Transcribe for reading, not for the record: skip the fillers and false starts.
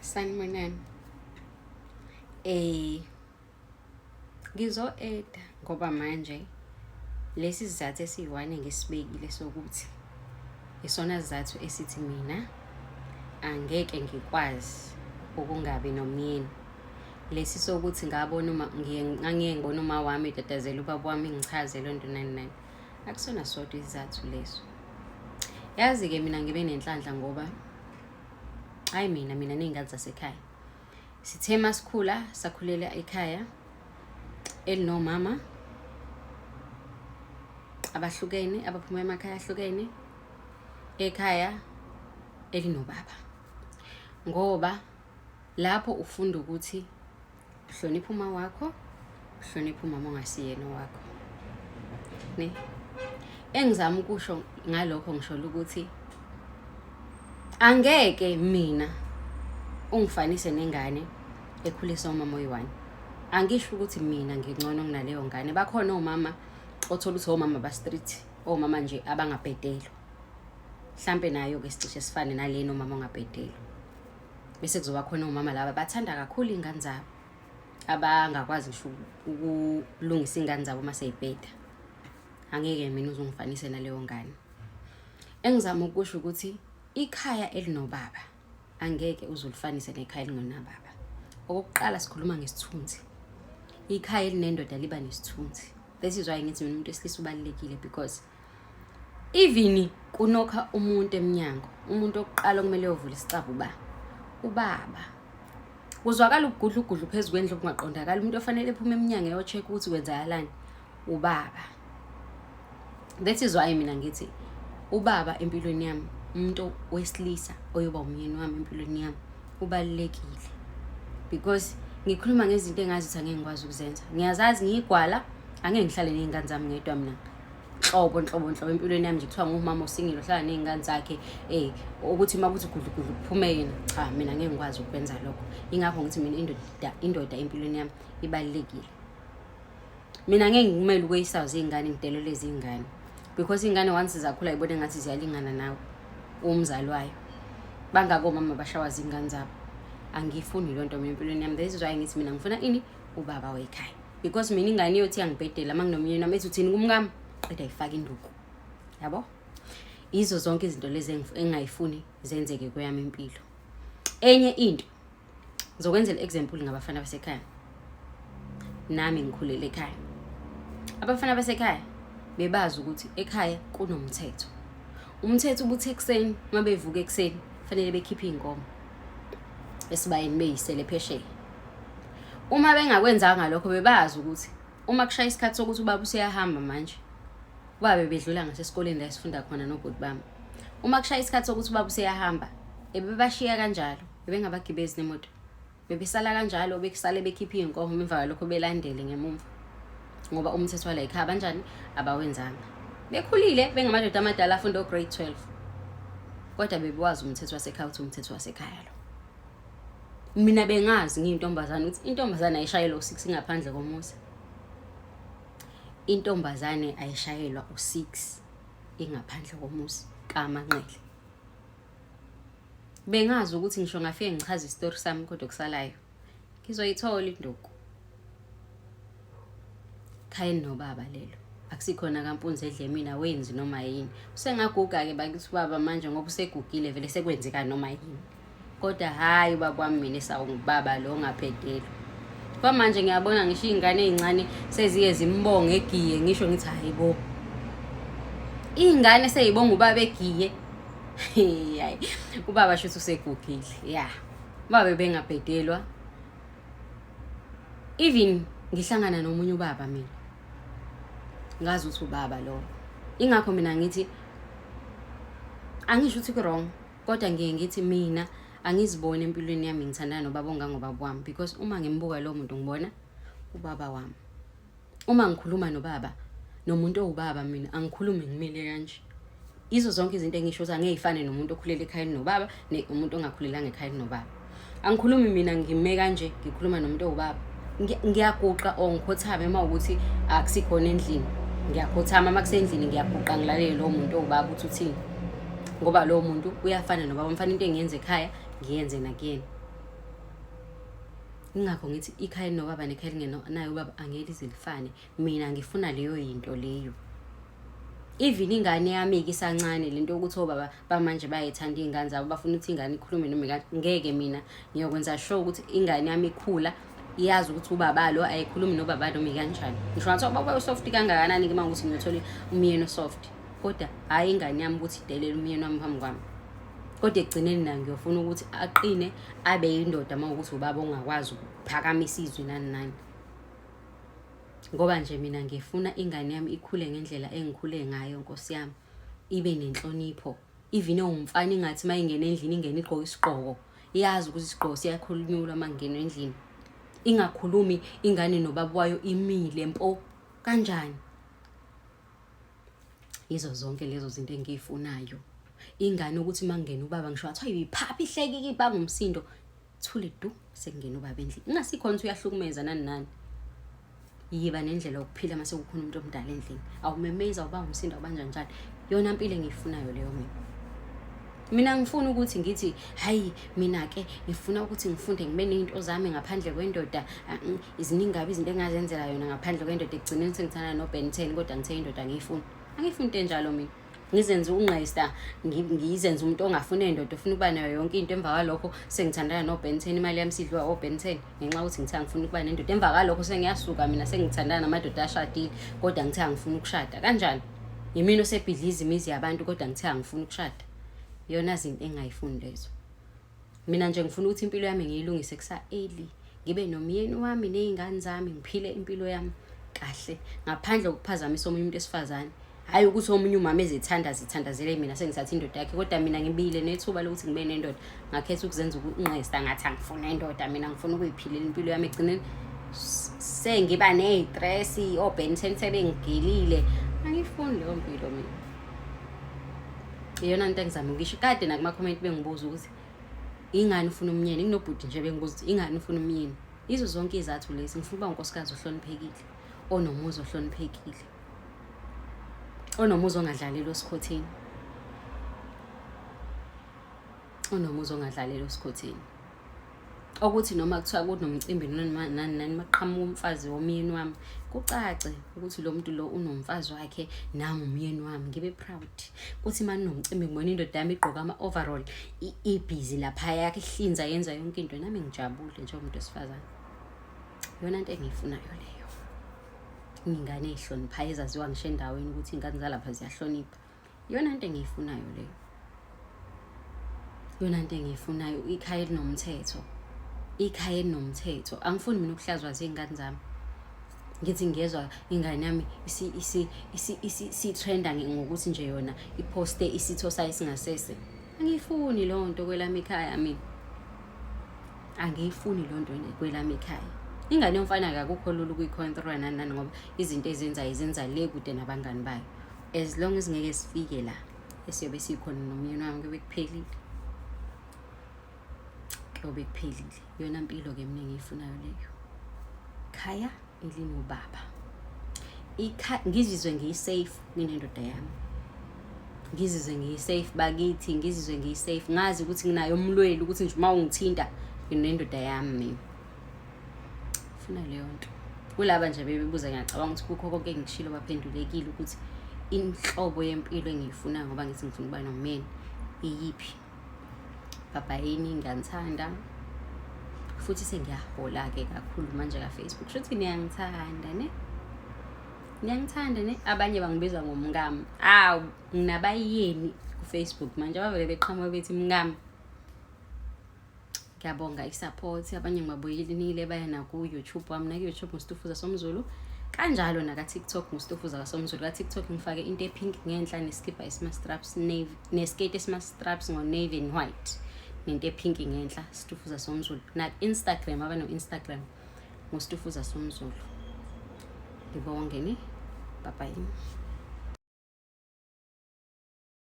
Sanibonani. Eh ngizo-eda ngoba manje lesi sizathu esiyi-one ngisibekile sokuthi isona sizathu esithi mina angeke ngikwazi ukungabi nomyeni. Lesi sokuthi ngabona uma ngiye ngangiye ngibona uma wami etatazela ubaba wami ngichaze loo nto nani nani. Akusona sodwa isizathu leso. Yazi-ke mina ngibe nenhlanhla ngoba hayi mina mina ney'ngane zasekhaya sithe masikhula sakhulela ekhaya elinomama abahlukene abaphuma emakhaya ahlukene ekhaya elinobaba ngoba lapho ufunda ukuthi Hlonipha uma wakho, hlonipha umama ongasiyena owakho. Ne? Engizama ukusho ngalokho ngisho ukuthi angeke mina ungifanise nengane ekhulisa umama oyi-one. Angisho ukuthi mina ngingcono kunaleyo ngane. Bakhona omama othola ukuthi omama ba-street, omama nje abangabhedelwa. Mhlampe nayo-ke sicishe sifane nalena omama ongabhedelwa. Bese kuzoba khona omama laba bathanda kakhulu iy'ngane zabo, abangakwazi ngisho ukulungisa iy'ngane zabo uma sey'bheda. Angeke mina uze ungifanise naleyo ngane. Engizama ukusho ukuthi ikhaya elinobaba angeke uze ulifanise nekhaya elingenababa. Okokuqala sikhuluma ngesithunzi. Ikhaya elinendoda liba nesithunzi. This is why ngithi mina umuntu wesilisa ubalulekile because even kunokha umuntu emnyango umuntu okuqala okumele uyovula isicaba uba ubaba kuzwakala ukugudla ugudla phezu kwendlu okungaqondakali umuntu ofanele ephume emnyango eyo-check ukuthi kwenzakalani ubaba. That is why mina ngithi ubaba empilweni yami umuntu wesilisa oyoba umyeni wami empilweni yami ubalulekile because ngikhuluma ngezinto engazi ukuthi angeke ngikwazi ukuzenza. Ngiyazazi ngiyigwala, angeke ngihlale ney'ngane zami ngedwa mina nhlobo nhlobo nhlobo empilweni yami nje kuthiwa ngumama osingile ohlala ney'ngane zakhe ukuthi uma kuthi gudlu gudlu kuphume yena, cha mina ngeke ngikwazi ukwenza lokho. Ingakho ngithi mina indoda indoda empilweni yami ibalulekile. Mina ngeke ngikumele ukweyisayo ziy'ngane ngidelele ziy'ngane because iy'ngane once zakhula yibona engathi ziyalingana nawe umzali wayo. Bangaki omama abashawa ziy'ngane zabo? Angiyifuni leyo nto mina empilweni yami. That is why ngithi mina ngifuna ini? Ubaba wekhaya. Because mina ingane iyothi iyangibhedela uma nginomyeni wami ethi uthini kumkami? Qeda ifake induku. Yabo? Yizo zonke izinto lezi engingayifuni zenzeke kweyami impilo. Enye into ngizokwenzela example ngabafana basekhaya. Nami ngikhulele ekhaya. Abafana basekhaya bebazi ukuthi ekhaya kunomthetho. Umthetho ubuthi ekuseni uma bevuka ekuseni fanele bekhiphe iy'nkomo esibayeni beyisele phesheya. Uma bengakwenzanga lokho bebazi ukuthi uma kushaya isikhathi sokuthi ubaba useyahamba manje, ubaba bedlula ngasesikoleni la esifunda khona nobhuti bami. Uma kushaya isikhathi sokuthi ubaba useyahamba, ebebashiya kanjalo, bebengabagibezi nemoto. Bebesala kanjalo, bekusale bekhiphe iy'nkomo emva kwalokho belandele ngemumva. Ngoba umthetho wala ekhaya banjani abawenzanga. Bekhulile bengamadoda amadala afunda o-grade 12. Kodwa bebewazi umthetho wasekhaya ukuthi umthetho wasekhaya lo. Mina bengazi ngiyintombazane ukuthi intombazane ayishayelwa u-6 ngaphandle komuzi. Intombazane ayishayelwa u-6 ingaphandle komuzi kaManqele. Bengazi ukuthi ngisho ngafike ngichaze isitori sami kodwa kusalayo ngizoyithola induku. Khaya nobaba lelo. Akusikhona kampunzi edle mina wenzi noma yini. Usengaguga-ke bakithi ubaba manje ngoba usegugile vele sekwenzeka noma yini. Kodwa hhayi ubaba wami mina esawungubaba lo ongabhedelwa. Kwamanje ngiyabona ngisho iy'ngane ey'ncane seziye zimbonge egiye ngisho ngithi hhayi bo. Iy'ngane sey'bonga ubaba egiye. Hayi ubaba shuthi usegugile. Ya. Ubaba ebengabhedelwa. Even ngihlangana nomunye ubaba mina. Ngazi ukuthi ubaba lo. Ingakho mina ngithi angisho ukuthi ku-wrong kodwa ngiye ngithi mina angiziboni empilweni yami ngithandana nobaba ongangobaba wami because uma ngimbuka lowo muntu ngibona ubaba wami. Uma ngikhuluma nobaba nomuntu owubaba mina angikhulumi ngimile kanje. Izo zonke izinto engisho ukuthi angeke ifane nomuntu okhulele ekhaya elinobaba umuntu ongakhulelanga ekhaya elinobaba. Angikhulumi mina ngime kanje ngikhuluma nomuntu owubaba. Ngiyaguqa or ngikhothame uma ukuthi akusikhona endlini. Ngiyakhothama uma kusendlini ngiyaguqa ngilalele lowo muntu owubaba ukuthi uthini. Ngoba lowo muntu uyafana nobaba mfana into engiyenza ekhaya ngiyenze nakuyena. Ingakho ngithi ikhaya elinobaba nekhaya elingenaye ubaba angeke lize lifane. Mina ngifuna leyo yinto leyo. Even ingane yami-ke isancane lento yokuthi obaba bamanje bayayithanda iy'ngane zabo bafuna ukuthi ingane ikhulume noma ikanje ngeke mina ngiyokwenza sure ukuthi ingane yami ikhula iyazi ukuthi ubaba lo ayikhulumi nobaba noma ikanjani. Ngisho ngathiwa ubaba usoft kangakanani-ke uma ukuthi ngiyothola umyeni osoft, kodwa hhayi ingane yami ukuthi idelele umyeni wami phambi kwami. Kodwa ekugcineni nayo ngiyofuna ukuthi aqine abe yindoda uma ukuthi ubaba ongakwazi ukuphakamisa izwi nani nani. Ngoba nje mina ngifuna ingane yami ikhule ngendlela engikhule ngayo nkosi yami, ibe nenhlonipho. Even ewumfana ingathi uma ingena endlini ingene igqoke isigqoko, iyazi ukuthi isigqoko siyakhulunyulwa uma kungenwa endlini. Ingakhulumi ingane nobaba wayo imile mpo kanjani? Yizo zonke lezo zinto engiyifunayo. Ingane ukuthi uma kungena ubaba ngisho ngathiwa uyiphapha ihleke ibanga umsindo, thule du sekungena ubaba endlini. Ingasikhona ukuthi uyahlukumeza nani nani. Yiba nendlela yokuphila uma sekukhona umuntu omdala endlini. Awumemezi, awubanga umsindo, awubanjani njani. Yona mpilo engiyifunayo leyo mina. Mina ngifuna ukuthi ngithi hayi mina ke ngifuna ukuthi ngifunde ngibe nezinto zami ngaphandle kwendoda. Iziningi kabi izinto engazenzela yona ngaphandle kwendoda. Ekugcineni sengithanda no Ben 10 kodwa ngithe indoda angiyifuni. Angifuni into enjalo mina. Ngizenze ungqesta, ngizenze umuntu ongafuni endoda, ofuna ukuba nayo yonke into. Emva kwalokho sengithandana no Ben 10, imali yami sidliwa o Ben 10 ngenxa yokuthi ngithe angifuni ukuba nendoda. Emva kwalokho sengiyasuka mina sengithandana namadoda ashadile kodwa ngithe angifuni ukushada. Kanjani? Yimina osebhidliza imizi yabantu kodwa ngithe angifuni ukushada. Yona zinto engingayifuni lezo. Mina nje ngifuna ukuthi impilo yami ngiyilungise kusa-early, ngibe nomyeni wami ney'ngane zami, ngiphile impilo yami kahle ngaphandle kokuphazamisa omunye umuntu wesifazane. Hhayi ukuthi omunye umama ezithanda zithandazele mina sengithatha indoda yakhe, kodwa mina ngibile nethuba lokuthi ngibe nendoda, ngakhetha ukuzenza ukunqesta ngathi angifuni indoda mina, ngifuna ukuyiphilela impilo yami. Ekugcineni sengiba ney'stress, o-Ben 10 sebengigilile. Angiyifuni leyo mpilo mina. Iyona nto engizama ukuyisho. Kade nakuma-comment bengibuza ukuthi ingani ufuna umyeni, nginobhuti nje bengibuza ukuthi ingani ufuna umyeni. Yizo zonke iy'zathu lezi, ngifuna ukuba unkosikazi ohloniphekile, onomuzi ohloniphekile, onomuzi ongadlaleli osikhotheni, onomuzi ongadlaleli osikhotheni. Okuthi noma kuthiwa kunomcimbi nani nani maqhamuka umfazi womyeni wami, kucace ukuthi lo muntu lo unomfazi wakhe nangu umyeni wami, ngibe proud. Kuthi uma kunomcimbi ngibona indoda yami igqoka ama-overall, ibhizi lapha yakhe ihlinza yenza yonke into, nami ngijabule njengomuntu wesifazane. Iyona nto engiyifunayo leyo. Iy'ngane ey'hloniphayo ezaziwa ngisho endaweni ukuthi iy'ngane zalapha ziyahlonipha. Iyona nto engiyifunayo leyo. Iyona nto engiyifunayo, ikhaya elinomthetho. Ikhaya elinomthetho. Angifuni mina ukuhlazwa ziy'ngane zami. Ngithi ngiyezwa ingane yami isi-trenda ngokuthi nje yona iphoste isitho sayo singasese. Angiyifuni leyo nto kwelami ikhaya mina. Angiyifuni leyo nto kwelami ikhaya. Ingane yomfana-ke akukho lula ukuyi-control nani nani ngoba izinto ezenzayo izenza le kude nabangani bayo. As long as ngeke sifike la esiyobe sikhona nomyeni wami kuyobe kuphelile, kuyobe kuphelile. Iyona mpilo-ke mina engiyifunayo leyo, khaya elinobaba, ngizizwe ngiyi-safe nginendoda yami, ngizizwe ngiyi-safe bakithi, ngizizwe ngiyi-safe, ngazi ukuthi nginayo umlweli ukuthi nje uma ungithinta nginendoda yami mina. Funa leyo nto. Kulaba nje bebebuza, ngiyacabanga ukuthi kukho konke engikushilo baphendulekile ukuthi inhlobo yempilo engiyifunayo ngoba ngithi ngifuna ukuba nomyeni iyiphi. Bhabhayini, ngiyanithanda futhi sengiyahola-ke kakhulu manje ka-Facebook. Shuthi niyangithanda ne? Niyangithanda ne? Abanye bangibiza ngomkami. Awu, nginabayeni ku-Facebook manje abavele beqhamuka bethi mkami. Ngiyabonga i-support, abanye ngibabuyelile baya naku-YouTube wami, naku-YouTube nguStufuza Somzulu, kanjalo naka-TikTok nguStufuza kaSomzulu. Ka-TikTok ngifake into e-pink ngenhla neskibha esima-straps navy, nesketi esima-straps ngo-navy and white, nento e-pink ngenhla, Stufuza Somzulu. Na-Instagram, abano-Instagram nguStufuza Somzulu. Ngibonge ne, bye bye.